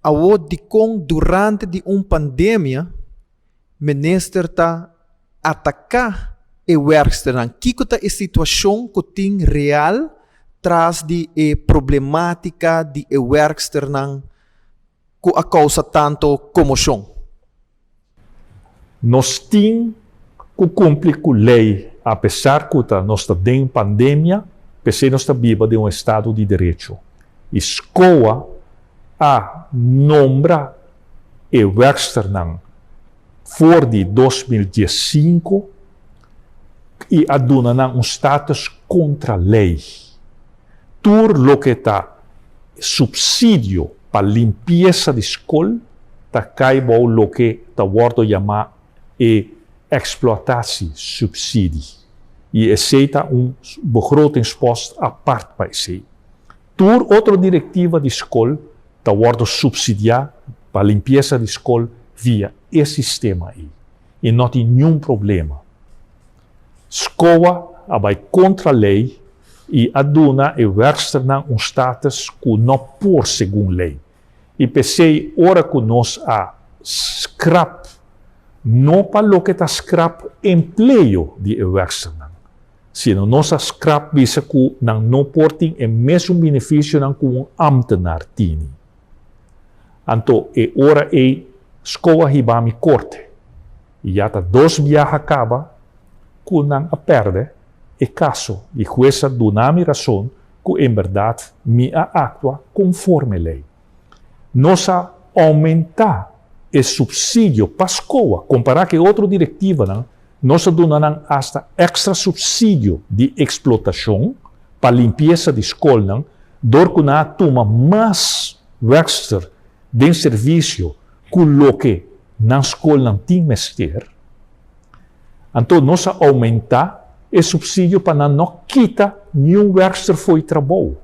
Awor dikon durante di un pandemia minister ta ataká e werksternan? Kiko ta e situashon ku tin real tras di e problemátika di e werksternan ku a kousa tantu komoshon? Nos tin ku kumpli ku lei apesar ku ta nos ta den pandemia, p'esei nos ta biba den un estado di derecho. I SCOA a nombra e wèrksternan for di 2015 i a duna nan un status kontra lei. Tur loke ta supsidio pa limpiesa di skol ta kai bou loke ta wòrdu yamá e exploitatiesubsidie i esei ta un begrotingspost apart pa esei. Tur otro direktiva di skol ta wòrdu supsidiá pa limpiesa di skol via e sistema ei i no tin niun problema. SCOA a bai kontra lei i a duna e wèrksternan un status ku no por segun lei. I p'esei ora ku nos a skrap, no pa loke ta skrap empleo di e wèrksternan, sino nos a skrap bisa ku nan no por tin e mesun benefisionan ku un ámtenar tini. Anto e ora ei SCOA hiba mi korte. I ya ta dos biaha kaba ku nan a pèrdè e kaso i hues a duna mi rason ku en bèrdat mi a aktua konforme lei. Nos a oumentá e supsidio pa SCOA kompará ku e otro direktivanan, nos a duna nan asta èkstra supsidio di eksplotashon pa limpiesa di skolnan dor ku nan a tuma mas wèkster den servisio ku loke nan skolnan tin mester. Anto nos a oumentá e supsidio pa nan no kita niun wèrkster fo'i trabou.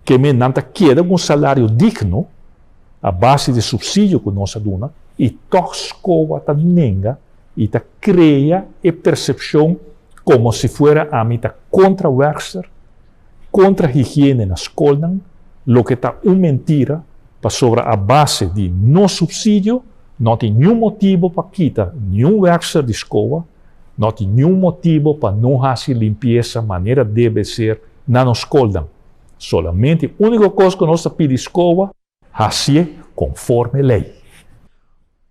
Ke men nan ta keda ku un salario digno a base di supsidio ku nos a duna i tòg SCOA ta nenga i ta krea e persepshon komo si fuera ami ta kontra wèrkster, kontra higiene na skolnan, loke ta un mentira pasobra a base di nos supsidio no tin niun motibo pa kita niun wèrkster di SCOA, no tin niun motibo pa no hasi limpiesa manera debe ser na nos skolnan. Solamente úniko kos ku nos ta pidi SCOA, hasié konforme lei.